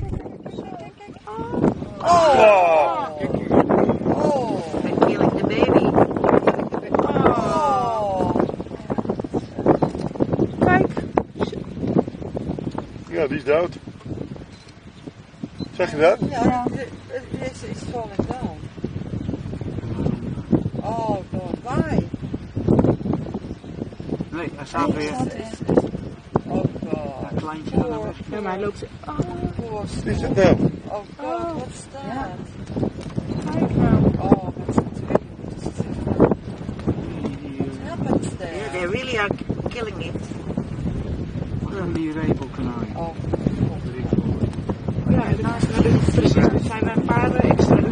Kijk, kijk, kijk. Oh. Oh. They're killing the baby. Oh. Kijk. Ja, die is dood. Zeg je dat? Ja, deze is falling down. Oh God, why? Nee, hij staat weer. Oh God. Dat kleintje aan de weg. Ja, maar hij loopt. Oh, Poor Wat is dat nou? Oh God, what's that? Kijk nou. Oh, wat is het? Die, What happens there? Yeah, they really are killing it. Wat een die repelkonijn. Oh. Ja, en precies. Er zijn er een paar extra.